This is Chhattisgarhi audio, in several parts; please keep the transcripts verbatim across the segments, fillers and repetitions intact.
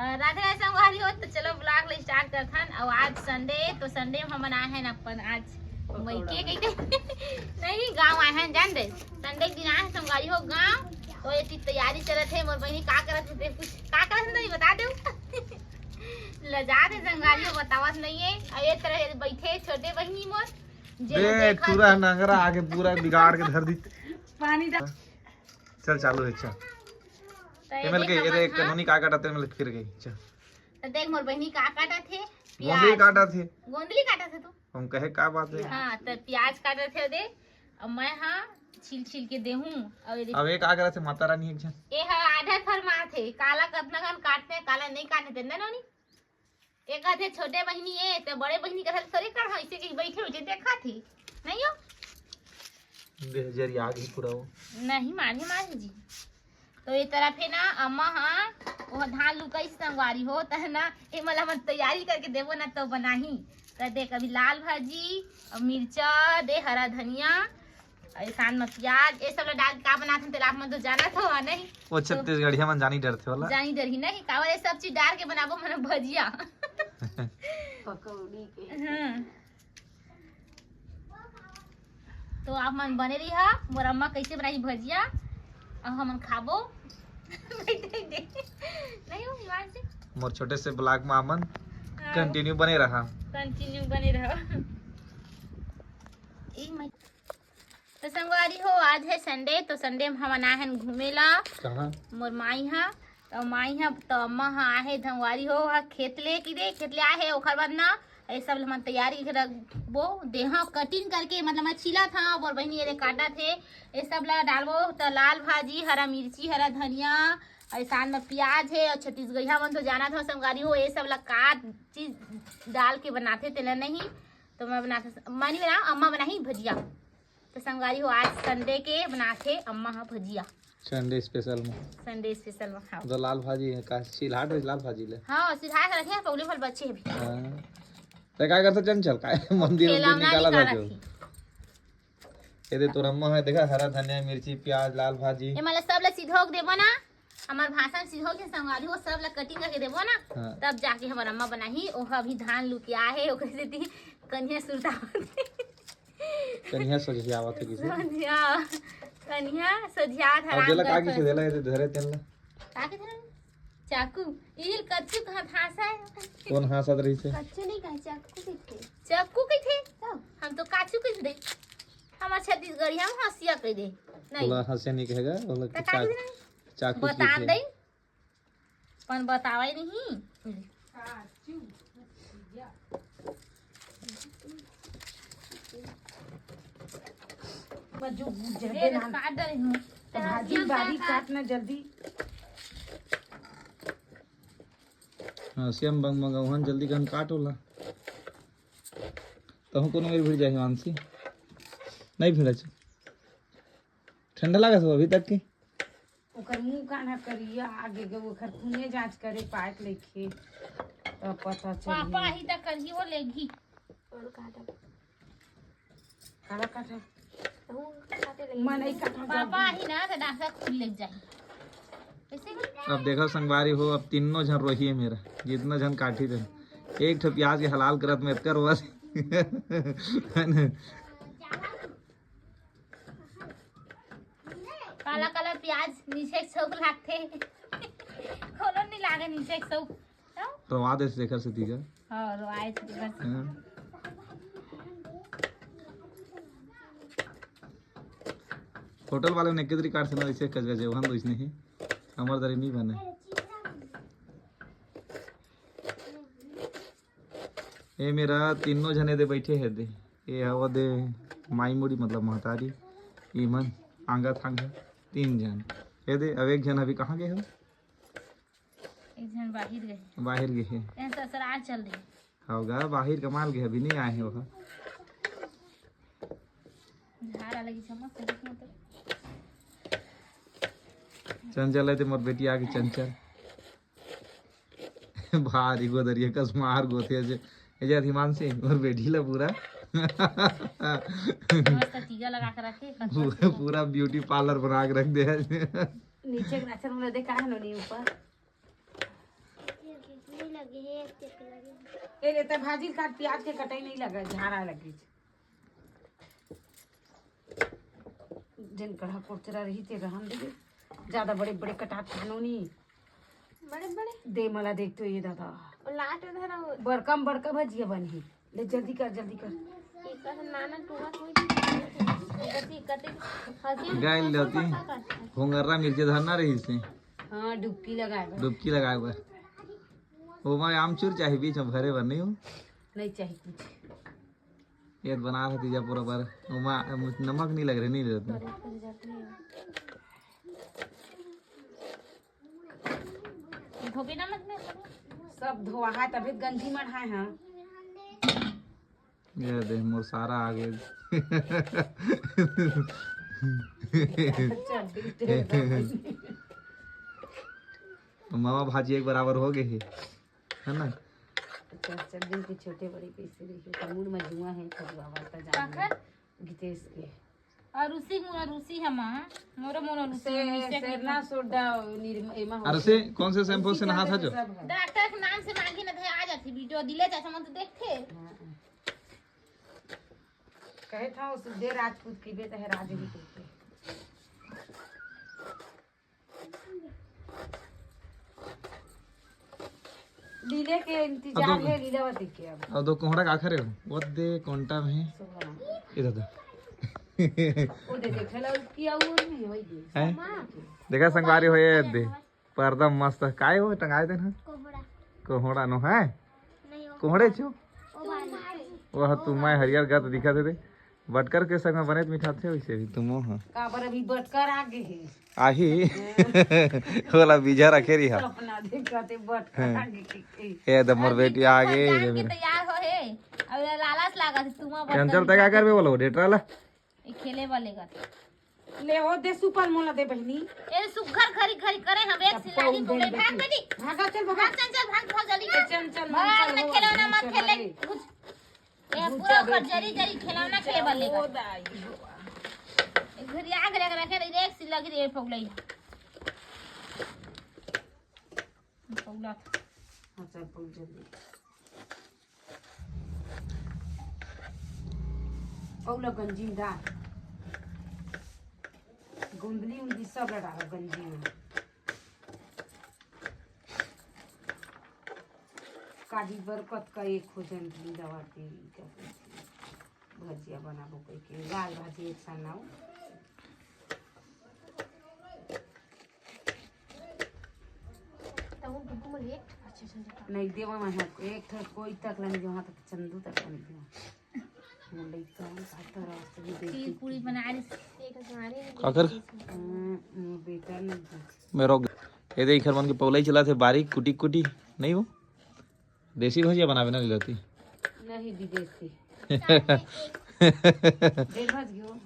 राधे राधे संगवारी हो, तो चलो vlog ले start करथन। अउ आज Sunday, तो Sunday में हमन आए हन अपन आज मइके कहिथे नहीं, गांव आए हन, जान दे। Sunday के दिन आए हन संगवारी हो गांव, तो ये चीज तैयारी चलत हे। मोर बहिनी का करत हे, कुछ का करत हे, नहीं बता दे। लजा दे संगवारी हो, बतावत नहीं है। अउ ये तरह बैठे छोटे बहिनी मोर, जे देख, देखत पूरा हे। नंगरा आके पूरा बिगाड़ के धर दी। पानी डाल। चल, चालू है, चल। तो ये एमएल के, देख, ये हमन देख, हा। कानूनी का काटत हे, एमएल के फिर गई, चल। तो देख, मोर बहिनी का काटत हे, गोंदली प्याज। काटत हे। गोंदली काटत हे तू? हम कहे, का बात है? हाँ, तो प्याज काटत हे, दे। अब मैं, हाँ, छील छील के देहूँ। और ये अब ये का करत हे, माता रानी एक झन? ये हा आधा फरमात हे, काला कतना कन काटते हैं, काला नहीं काटते, ना नोनी? एक आधे छोटे बहिनी है, तो बड़े बहिनी के साथ थोड़ी काढ़ा, ऐसे कि बैठे बैठे देखा थी, नहीं हो? दे जरी आग ही पूरा हो। नहीं, मारे, मारे जी। तो ये तरफ है ना, अम्मा, हाँ, वो धान लुकाई संगवारी हो, त है ना, ये मला मन तैयारी करके देबो ना, तो बनाही। तो देख, अभी लाल भाजी, और मिर्चा, दे हरा धनिया, और सान में प्याज, ये सब ला डाल के का बनाथन, तेला आप मन तो जानत हो, नहीं? वो तो छत्तीसगढ़िया मन जानी डरथे वाला। जानी डरही नहीं, काबर ये सब चीज डाल के बनाबो मन भजिया। पकौड़ी के। हाँ। तो आप मन बने रही हा, मोर अम्मा कैसे बनाई भजिया, अब हमन खाबो। नहीं हो हिमांशु? मोर छोटे से vlog में आप मन हाँ। Continue बने रहा। Continue बने रहा। ए माई। तो संगवारी हो, आज है Sunday, तो Sunday में हमन आए हन घूमे ला। कहाँ? मोर माई हा, तो माई हा, तो अम्मा हा आहे संगवारी हो, हा खेत ले की दे, खेत ले आए हे, ओकर बाद ना, ये सब हमन तैयारी के रखबो, देहा cutting करके, मतलब मैं छीला था, और बहिनी ये काटा थे, ये सब ला डालबो, तो लाल भाजी, हरा मिर्ची, हरा धनिया, और साथ में प्याज है, और छत्तीसगढ़िया मन तो जाना था संगवारी हो, ये सब ला का चीज डाल के बनाते तेला नहीं, तो मैं बनाते, मैं नहीं बनाऊँ, अम्मा बनाही भजिया। तो संगवारी हो, आज Sunday के बनाथे अम्मा हा भजिया। Sunday special में। Sunday special में खाओ। तो लाल भाजी है, का सिलहाट में लाल भाजी ले? हाँ, सिलहाट रखे हैं, पौले फल बचे हैं अभी। हाँ। तो काय करता चंचल, काय मंदिर खेलौना निकाला निकाला था था जो। ये दे तोर अम्मा है, देखा, हरा धनिया, मिर्ची, प्याज, लाल भाजी। ये मतलब सब ले सिधोक देबो ना, हमार भाषण सिधोक के संगवारी हो, सब ला cutting करके देबो ना, हाँ। तब जाके हमार अम्मा बनाही। ओह अभी धान लुकिया है, ओकरे सेती कनिया सुरता होथे। कनिहा सोझियावत हे किसे? सोझिया, कनिहा सोझियात अब हराम देला का करत किसे हे। देला, ये धरे तेन ला। का के धरे? चाकू। इहिल कच्चू कहाँ हांसा है? कौन हांसत रहिसे? कच्चू नहीं कहे, चाकू कहिथे। चाकू कहिथे? तो? हम तो काचू कहिथे। हमार छत्तीसगढ़िया में हंसिया कहि दे। नहीं। बोला हंसिया नहीं कहेगा, बोला तो कि का चाकू, कहिथे? चाकू बता कहिथे। दे। पण बतावय नहीं। काट डाले हूँ। तो भाजी बारीक काट ना जल्दी। हाँ, श्याम बंग मंगौहन जल्दी कन काट ओला। तहूँ कोनो मेर भिड़ जाही मानसी। नहीं भिड़च। ठंडा लागत हो अभी तक के? ओकर मुंह कान ह करिया आगे गे, ओकर खूने जांच करे पाए के लेखे, तब पता चली। पापा ही त करही, वो लेगी। काला काटा। मन ही काटा पापा ही ना, तो डांसा खुद ले जाही। ऐसे ही। अब देखो संगवारी हो, अब तीनों झन रोही है मेरा, जितना झन काठी थे, एक ठो प्याज के हलाल करत में एतका रोवत। है ना? काला काला प्याज नीचे के सौक लागथे। कोनो नहीं लागे नीचे के सौक। तो? रोवा दे शेखर से तीजा। हाँ, रोवाए से तीजा। हाँ। होटल वाले ने कितरी काट से ना इसे कजगजे वहां तो इसने ही। हमार दरी नहीं बने। ए मेरा तीनों झने दे बैठे हे दे। ए हवा दे माई मुड़ी मतलब महतारी। इमन आंगा थांगा तीन झन। ए दे अब एक झन अभी कहाँ गए हो? एक झन बाहिर गए। बाहिर गए हे। ए ससुराल चल दे। हव गा बाहिर कमाल गए अभी नहीं आए हे वहाँ। झाड़ा लगी समझ तो। चंचल है ते मोर बेटी आगे चंचल। भारी गोदरिया कस मार गोथे जे। ए जा हिमांशी, मोर बेटी ला पूरा। मस्त टीका लगा के रखे, कटकट पूरा, के। पूरा beauty parlour बना के रख दे है। नीचे के नाचर में देखा है नी ऊपर। ए रे, ते भाजी ल काट, प्याज के कटाई नहीं लगा, झाड़ा लगी। जेन कढ़ा कोचरा रही ते रहन दे, ज्यादा बड़े बड़े कटात खानो नी। बड़े बड़े दे मला देख तो ये दादा। लाट धरा हो। बड़कम बड़का भजिया बनही। ले जल्दी कर, जल्दी कर। एकर नाना टुआ कोई भी कति, कति हसिया गाय कति लेती। पक्का करता है। घोंगर्रा मिर्ची धरना रही से। हाँ, डुबकी लगाए बर। डुबकी लगाए बर। ओमा आमचूर चाही बीच में भरे बर, नहीं हो? नहीं चाही कुछ। ये बना रहा तीजा पूरा बार। ओमा नमक नहीं लग रहे, नहीं रहते। धोबी नमक में सब धोआ है, तभी गंजी मढ़ाए हैं। ये दे, मोर सारा आ गए। चड्डी टेढ़। मामा भाजी एक बराबर हो गए है, है ना? अच्छा, चड्डी के छोटे बड़े कैसे रही, तो मूड में जुआ है, खजुआ वाला जान काखर? गीतेश के। और उसी मोर, और उसी हम, मोरो मोर, और उसी से, उसी सेरना सोडा, निरमा, एमा और होते। उसे कौन से शैम्पू से उसी नहात का है जो? सब है। डॉक्टर के नाम से मांगी ना, आ जाती वीडियो, दिले चाचा मन तो देखते। हाँ। कहे था उस दे राजपूत की बेटा है, राज ही कहते। लीले के इंतजार अब दो, है, लीलावती के अब। अब दो कोहड़ा का आखिर है, वो दे कोंटा में। सुबह। इधर दो। वो दे देख, हेलो, किया वो नहीं होई दे। हैं? माँ। देखा संगवारी हो ये दे। पर्दा मस्त है। काय हो टंगाए देना? कोहड़ा। कोहड़ा नो है? नहीं, वो कोहड़े छो? वो भाई। वह तू मैं हरियर गत दिखा दे दे। बटकर के संग में बने त मिठाथे वैसे भी तुमो ह। काबर अभी बटकर आ गे हे। आही। होला बीजा रखे रही हा। सपना देखा थे बटकर हाँ। आ गे हे। ए तो मोर बेटी आ गे जान के मेरा। तैयार हो हे। अब ये लालच लागा थे तुम बटकर चंचल तक आ करबे बोलो डेटरा ला। ये खेले वाले का। ले हो दे सुपल मोला दे बहिनी। ए सुघर घरी घरी करे हम एक तब सिलाई कौन को दे ले भाग बेटी? बेटी। भागा चल भागा। भाग चंचल भाग भाग जल्दी ए, कर। चल, चल, भाग चल, ना हो, खेलौना मत चल, खेले। अरे। कुछ ए, पूरा ओकर जरी जरी खिलौना खेले बर लेगा। एक घरी आग लग रखे रे, एक सी लगी रे पगलई। पगला। हाँ, चल, पहुँच जल्दी। पगला गंजी में डाल। गोंदली उंदली सब लगा गंजी में। काली बरकत का एक हो जन की दवा के भजिया बनाबो कह के, लाल भाजी एक सन्नाऊ। नहीं देवा मैं हाथ को, एक ठो कोई तक लग जो हाथ चंदू तक लग जो। मोर लइका हम साथ रास्ते में खीर देखी। पूरी बना रही। काकर? हम्म, मोर बेटा नहीं देखी। मैं रोक। ये देख, घर मन के पौलाई चला थे बारीक कुटी कुटी, नहीं वो? देसी भजिया बनावे ना लीलावती। नहीं, विदेशी। डेढ़ बज गयो।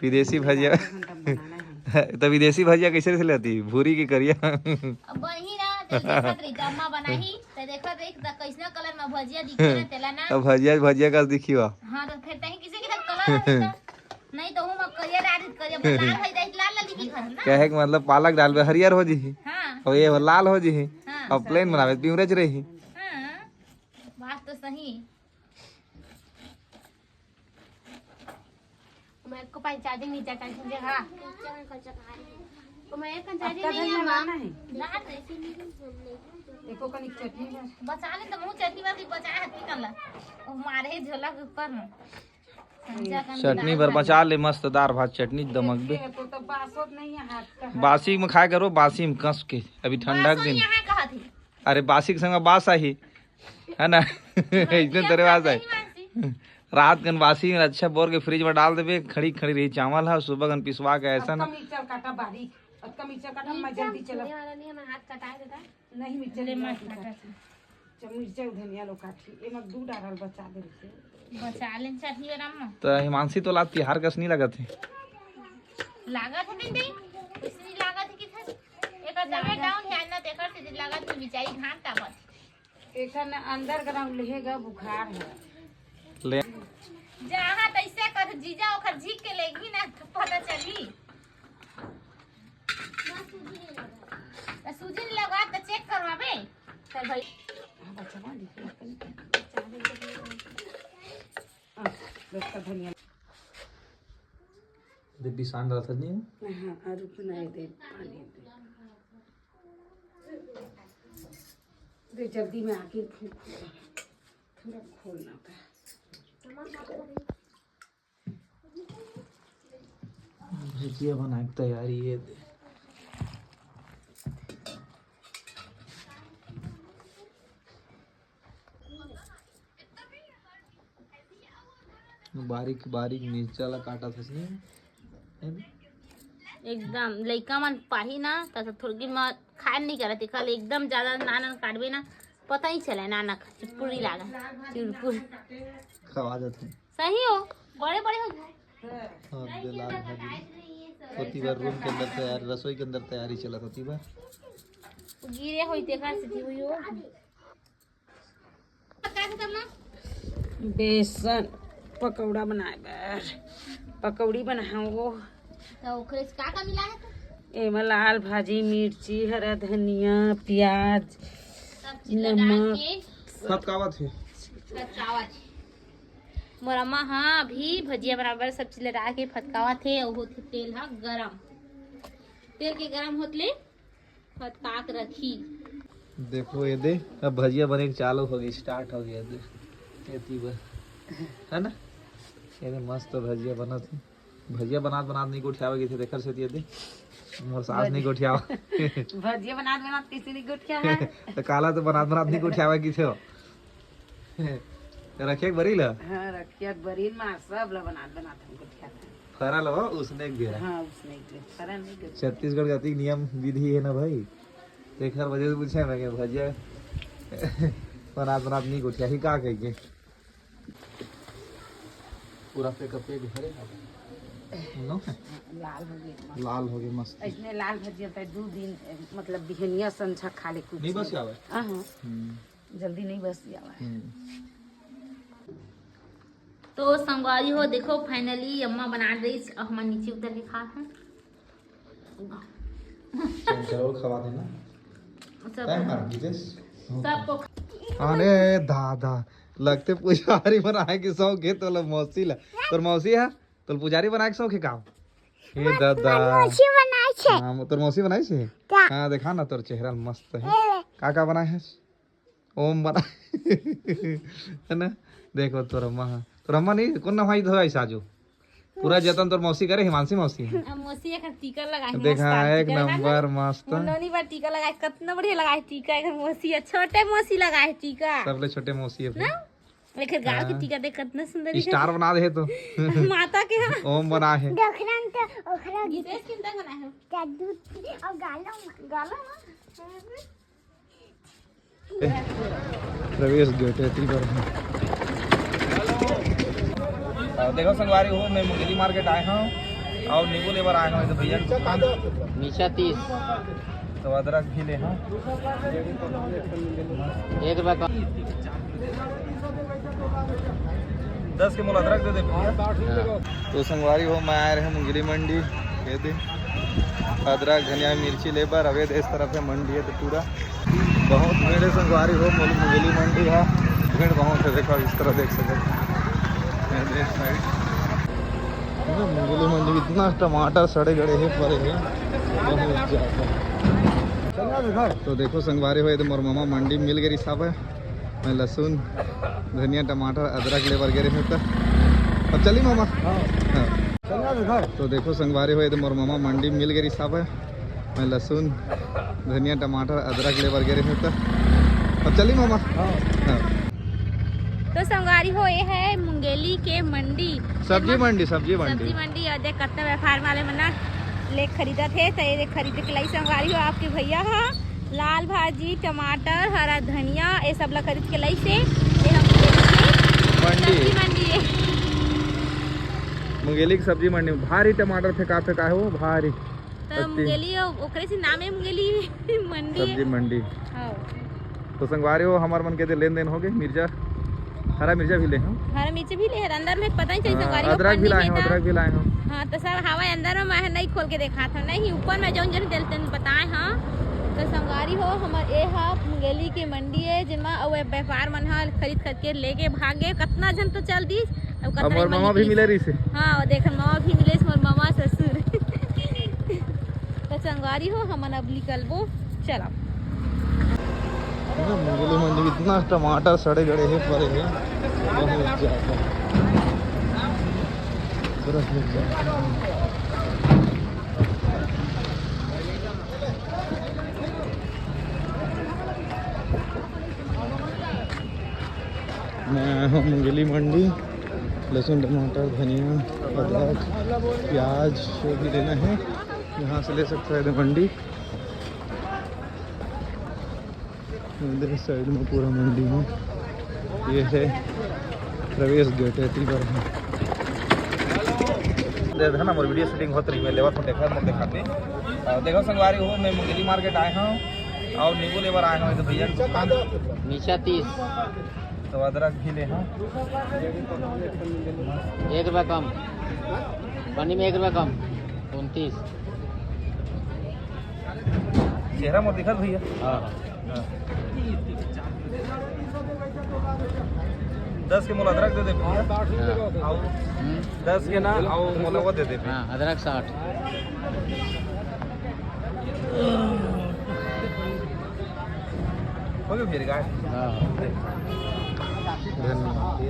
विदेशी भजिया। आधा घंटा में बनाना है। तो विदेशी भजिया कैसे से लेती? भूरी की करिया? अब वही ना, तो देखत रही, जम्मा बनाही, तो देखत रही, तो कैसना कलर में भजिया दिखे ना, तेला ना। अब भजिया, भजिया का दिखी बा। हाँ, तो फिर तही किसे के साथ कलर होती तो? नहीं तो हूँ, मैं करिया डाल, करिया, लाल हो जाए, लाल, लाल दिखी घर ना। कहे के मतलब पालक डालबे, हरियर हो जी। हाँ। और ये लाल हो जी। हाँ। और प्लेन बनावे, पिंवरेच रही। हाँ, बात तो सही। मैं को पाई चार्जिंग नहीं जाता है, समझे? हाँ। तो मैं एक चार्जिंग नहीं है, माँ। लाना है। एको कनिक चटनी बस। बचा ले तो मुँह चटनी वाली बचा है, पी कर ला। वो मारे झोला के ऊपर में। चटनी भर बचा ले, मस्त दार भात चटनी दमक बे। ये तो, तो बासोत नहीं है, हाथ का है। बासी में खाए करो, बासी में कस के, अभी ठंडा के दिन। यहाँ कहा थी? अरे बासी के संग बास आही, है ना? इतने तेरे बास आए। रात कन बासी में अच्छा बोर के फ्रिज में डाल देबे, खड़ी खड़ी रही चावल है, सुबह कन पिसवा के ऐसा ना। अतका मिर्चा काटा बारीक, अतका मिर्चा काटा, मैं जल्दी चला। वाला नहीं है, मैं हाथ कटाए देता। नहीं मिर्चा ले नहीं मत काटा। काटा। चल मिर्चा धनिया लो काटी, एमा दू डारल बचा दे रखे। बचा ले चटनी वाला में। तो हिमांशी तो ला तिहार कस नहीं लगत है। लागत है नहीं, इसने लागत है कि था। एक जगह डाउन है ना, तेकर से लागत है बिचारी घाम तापत। एखन अंडरग्राउंड लेहेगा, बुखार है। ले। जहाँ तैसे कर जीजा ओखर झीक के लेगी ना, तो पता चली। तो सूजी लगा तो चेक करवाबे। चल भाई। हाँ, बस का धनिया। दे बिसान डालत नहीं। हाँ, हाँ, रुक ना, ये दे, पानी दे। दे, जल्दी में आके फूल खोल, थोड़ा खोलना का। भुजिया बनाए के तैयारी है दे। बारीक बारीक मिर्चा ला काटत हस नहीं? एकदम लइका मन पाही ना, त थोड़की म खाए नहीं करत, एखर एकदम ज्यादा नान नान काटबे ना, पता नहीं चले नान नान खा-, चुरपुर नहीं लागे, चुरपुर। खवा देत है। सही हो, बड़े बड़े हो गए। हाँ, दे लाल भाजी। होती बार रूम के अंदर तैयारी, रसोई के अंदर तैयारी चलत होती बार। गिरे होई तेखर सेती हुई हो। बेसन पकौड़ा बनाए बर, पकौड़ी बनाओ। तो ओकरे से का का मिला है तू? एमा लाल भाजी, मिर्ची, हरा धनिया, प्याज, सब चीज लगा नमक। के फतकावत हे। फतकावत हे। मोर अम्मा, हाँ, अभी भजिया बनाए बर सब चीज लगा के फतकावत हे। अउ होथे तेल ह गरम, तेल के गरम होत ले फतकाक रखी। देखो ये दे, अब भजिया बने के चालू हो गई, स्टार्ट हो गया दे। एती बर, है ना? ये दे मस्त भजिया बनत हे। भजिया बनात बनात नहीं गोठियावे गई थे, देखर से ये दे। मोर सास नहीं गोठियावा। भजिया बनात बनात किसी नहीं गोठिया है। तो काला तो बनात बनात नहीं गोठियावे गई थे। रखे एक बरी ला। हाँ, रखे एक बरी मा सब ला बनात बनात हम गोठिया था। फरा लो, उसने एक बेरा। हाँ, उसने एक बेरा। फरा नहीं गोठिया। छत्तीसगढ़ का अतिक नियम विधि है ना भाई। तेखर वजह से पूछे मैं कि भजिया बनात बनात नहीं गोठिया ही का कहिए। पूरा फेंक फेंक भरे अब। नो? लाल हो गई मस्त। लाल हो गई मस्त। इसने लाल भजिया पे दो दिन, मतलब बिहनिया संझा खा ले कुछ नहीं बस नहीं। आवे। हाँ, हाँ। हम्म। जल्दी नहीं बस आवे। हम्म। तो संगवारी हो, देखो finally अम्मा बना रही, अब हम नीचे उतर के खात हैं। चल, चल, और खवा देना। सब तय मार दीजिए। सबको खा- अरे दादा, लगते पुजारी बनाए के शौक है तोला मौसी ला। तोर मौसी है, तोर पुजारी बनाए के शौक है का? ए दादा। मौसी बनाए छे। हाँ, तोर मौसी बनाए छे? का? हाँ, देखा ना, तोर चेहरा मस्त है। ए। का का बनाए है? ओम बना। है ना? देखो तोर अम्मा, हाँ। तोर अम्मा नहीं, कौन ना भाई धोए साजो। पूरा जतन तोर मौसी करे, हिमांशी मौसी है। अब मौसी एकर टीका लगाए, देखा, मस्त एक टीका लगाए ना। नंबर मस्त। मुंडोनी पर टीका लगाए, कितना बढ़िया लगाए टीका, एकर मौसी है, छोटे मौसी लगाए टीका। सबले छोटे मौसी है ना? एकर गाल के हाँ। टीका देख, कितना सुंदर दिखत स्टार है। बना दे तो। माता के हाँ। ओम बना है। देखना तो ओकरा गीतेश किंता बना है। जादू और गालो में। गालो में। प्रवेश गेट है, एती बर है। आ, देखो संगवारी हो, मैं मुंगेली मार्केट आए हूँ और नींबू लेबर आए हूँ, तो भैया की दुकान। मीसा तीस। तो अदरक भी ले हूँ। एक रुपया का। दस के मोल अदरक दे दे भैया। हाँ। तो संगवारी हो, मैं आए रहे मुंगेली मंडी, ये दे अदरक, धनिया, मिर्ची लेबर। अब ये दे इस तरफ है मंडी है तो पूरा बहुत भीड़ है संगवारी हो, मुंगेली मंडी है, भीड़ बहुत है। देखो इस तरह देख सके, ये देख side, है ना, मुंगेली मंडी में इतना टमाटर सड़े गड़े है, पड़े हैं, बहुत ज्यादा। तो देखो संगवारी हो, ये तो मोर मामा मंडी मिल गई सब है, मैं लहसुन, धनिया, टमाटर, अदरक लेबर गे रहे तो अब चली मामा। हाँ। हाँ। तो देखो संगवारी हो, ये तो मोर मामा मंडी मिल गई सब है, मैं लहसुन, धनिया, टमाटर, अदरक लेबर गे रहे तो अब चली मामा। हाँ। हाँ। तो संगवारी हो, ये है मुंगेली के मंडी। सब्जी मंडी, सब्जी मंडी। सब्जी मंडी, और देख कितना व्यापार वाले मन ना ले खरीदत हे, तो ये देख खरीद के लाई संगवारी हो आपके भैया हा। लाल भाजी, टमाटर, हरा धनिया, ये सब ला खरीद के लाई से। ये हम मुंगेली के मंडी। सब्जी मंडी है। मुंगेली की सब्जी मंडी में भारी टमाटर फेंका फेंका है वो, भारी। तो अति। मुंगेली, ओ-, ओकरे से नाम है मुंगेली मंडी है। सब्जी मंडी। हाँ। तो संगवारी हो, हमार मन के दे लेन देन हो गए। मिर्चा, हरा मिर्चा भी ले हम। हरा मिर्चा भी ले, अंदर में पता नहीं चली हाँ, संगवारी हो, अदरक भी लाए हम, अदरक भी लाए हम। हाँ, तो सब हवा अंदर में मैं नहीं खोल के देखा था, नहीं ऊपर में जौन जन तेल तेल बताए हाँ। तो संगवारी हो, हमर ए हा मुंगेली के मंडी हे, जेमा अउ व्यापार मन ह खरीद करके लेके भागे। कतना झन तो चल दिस, अउ कतना अब मोर मन मामा भी निकलिस। मिले रहिस हे। हाँ, अउ देख, मामा भी मिले, मोर मामा ससुर। तो संगवारी हो, हमन अब निकलबो, चला। मुंगेली मंडी में इतना टमाटर सड़े गड़े हे, पड़े हे, बहुत ज्यादा। मैं आया हूँ मुंगेली मंडी। लहसुन, टमाटर, धनिया, अदरक, प्याज, जो भी लेना है, यहाँ से ले सकता है मंडी। इधर साइड में पूरा मंडी में ये है प्रवेश गेट है, तीबर है। दे देना, मोर वीडियो शूटिंग होत रही, मैं लेवत हूँ, देखा, मोर दिखाते। अ, देखो संगवारी हो, मैं मुंगेली मार्केट आए हूँ और नींबू लेबर आए हूँ, तो भैया की दुकान। नीचा तीस। तो अदरक भी ले हाँ। एक रुपया कम, पन्नी में एक रुपया कम, उनतीस। चेहरा मोर दिखत भैया। हाँ। दस के मोला अदरक दे दे भैया। हाँ। और हम्म। दस के ना, और मोला वो दे दे भैया। हाँ, अदरक साठ। हो गया भैया, गाय। हाँ। धन्यवाद।